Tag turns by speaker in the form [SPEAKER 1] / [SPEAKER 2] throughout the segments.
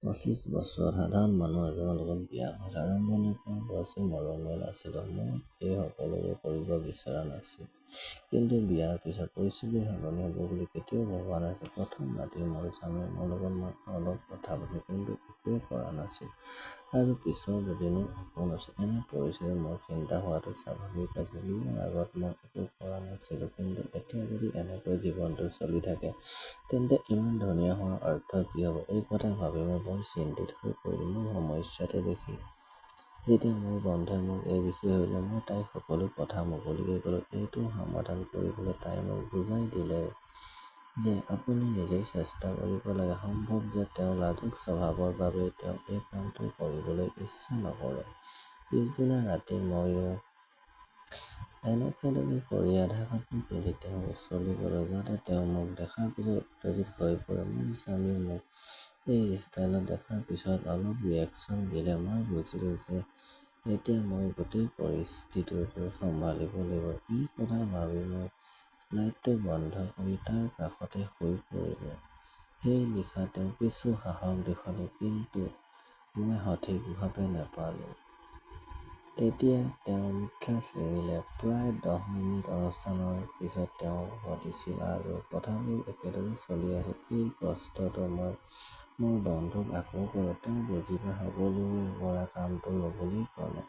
[SPEAKER 1] 25 বছৰত সাধাৰণ মানুহ এজনৰ লগত বিয়া হৈছিল। আৰম্ভণিৰে পৰা বেছি মৰমিয়াল আছিলো। মই এই সকলোবোৰ কৰিব বিচৰা নাছিলো। কিন্তু বিয়াৰ পিছত পৰিস্থিতি সলনি হ'ব বুলি কেতিয়াও ভবা নাছিলো। প্ৰথম ৰাতি মোৰ স্বামীয়ে মোৰ লগত মাত্ৰ অলপ কথা পাতিছিল, কিন্তু একোৱেই কৰা নাছিল আৰু পিছৰ দুদিনো একো নাছিল। এনে পৰিস্থিতিত মোৰ চিন্তা হোৱাটো স্বাভাৱিক আছিল। বিয়াৰ আগত মই একো কৰা নাছিলো, কিন্তু এতিয়া যদি এনেকৈয়ে জীৱনটো চলি থাকে তেন্তে ইমান ধুনীয়া হোৱাৰ অৰ্থ কি হ'ব? এই কথা ভাবি মই বৰ চিন্তিত হৈ পৰিলো। মোৰ সমস্যাটো দেখি যেতিয়া মোৰ বন্ধুৱে মোক এই বিষয়ে সুধিলে, মই তাইক সকলো কথা মুকলিকৈ ক'লো। এইটো সমাধান কৰিবলৈ তাই মোক বুজাই দিলে যে আপুনি নিজেই চেষ্টা কৰিব লাগে। সম্ভৱ যে তেওঁৰ লাজুক স্বভাৱৰ বাবেই তেওঁ এই কামটো কৰিবলৈ ইচ্ছা নকৰে। পিছদিনা ৰাতি মইও একেদৰে কৰি আধা কাপোৰ পিন্ধি তেওঁৰ ওচৰলৈ গ'লো, যাতে তেওঁ মোক দেখাৰ পিছত উত্তেজিত হৈ পৰে। মোৰ স্বামীয়ে মোক এই ষ্টাইলত দেখাৰ পিছত অলপ ৰিয়েকশ্যন দিলে। মই বুজিলোঁ যে এতিয়া মই গোটেই পৰিস্থিতিটো চম্ভালিব লাগিব। এই কথা ভাবি মই লাইটটো বন্ধ কৰি তাৰ কাষতে শুই পৰিলোঁ। সেই নিশা তেওঁ কিছু সাহস দেখুৱালে, কিন্তু মই সঠিকভাৱে নাপালোঁ। তেতিয়া তেওঁ মিঠৰাছ এৰিলে। প্ৰায় 10 মিনিট অনুষ্ঠানৰ পিছত তেওঁ উভতিছিল আৰু কথাবোৰ একেদৰেই চলি আছিল। এই কষ্টটো মই মোৰ বন্ধুক আকৌ ক'লো। তেওঁ বুজি পাই সকলোৰে পৰা কামটো ল'বলৈ ক'লে।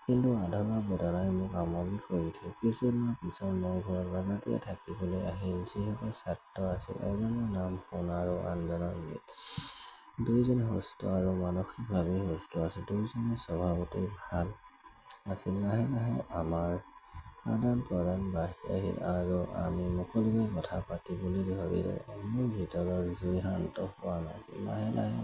[SPEAKER 1] কিন্তু আধৰুৱা বেদনাই মোক আমনি কৰি থাকিল। কিছুদিনৰ পিছত মোৰ ঘৰত ভাড়াতীয়া থাকিবলৈ আহিল, যিসকল ছাত্ৰ আছিল। এজনৰ নাম সোণ আৰু আনজনৰ মিত। দুয়োজনেই সুস্থ আৰু মানসিকভাৱেও সুস্থ আছিল। দুয়োজনেই স্বভাৱতেই ভাল আছিল। লাহে লাহে আমাৰ আদান-প্ৰদান বাঢ়ি আহিল আৰু আমি মুকলিকৈ কথা পাতিবলৈ ধৰিলো। মোৰ ভিতৰৰ জুই শান্ত হোৱা নাছিল। লাহে লাহে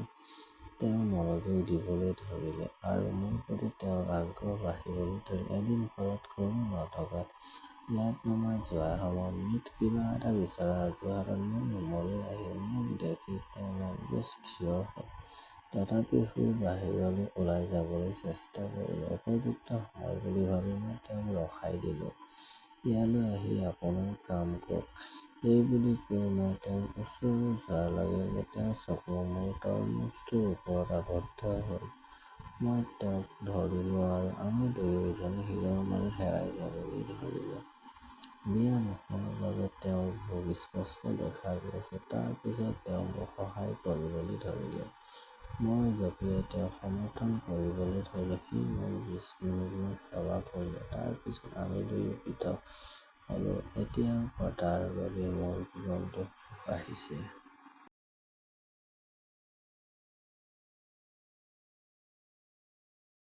[SPEAKER 1] তেওঁ মনোযোগ দিবলৈ ধৰিলে আৰু মোৰ প্ৰতি তেওঁৰ আগ্ৰহ বাঢ়িবলৈ ধৰিলে। এদিন ঘৰত কোনো নথকাত লাইট নুমাই যোৱাৰ সময়ত মিত কিবা এটা বিচৰাৰ অজুহাতত মোৰ ৰুমলৈ আহিল। মোক দেখি তেওঁ লাজত থিয় হ'ল। তথাপিও সি বাহিৰলৈ ওলাই যাবলৈ চেষ্টা কৰিলে। উপযুক্ত সময় বুলি ভাবি মই তেওঁক ৰখাই দিলো। ইয়ালৈ আহি আপোনাৰ কাম কওক। এইবুলি কৈ মই তেওঁৰ ওচৰলৈ যোৱাৰ লগে লগে তেওঁৰ চকু মোৰ তৰমুজটোৰ ওপৰত আবদ্ধ হ'ল। মই তেওঁক ধৰিলো আৰু আমি দুয়ো ইজনে সিজনৰ মাজত হেৰাই যাবলৈ ধৰিলো। বিয়া নোহোৱাৰ বাবে তেওঁৰ ভোক স্পষ্ট দেখা গৈছিল। তাৰ পিছত তেওঁ মোক সহায় কৰিবলৈ ধৰিলে। মই জঁপিয়াই তেওঁক সমৰ্থন কৰিবলৈ ধৰিলো। সি মোক 20 মিনিটমান সেৱা কৰিলে। তাৰ পিছত আমি দুয়ো পৃথক হ'লো। এতিয়াৰ পৰা তাৰ বাবেই মোৰ জীৱনটোত সুখ আহিছে।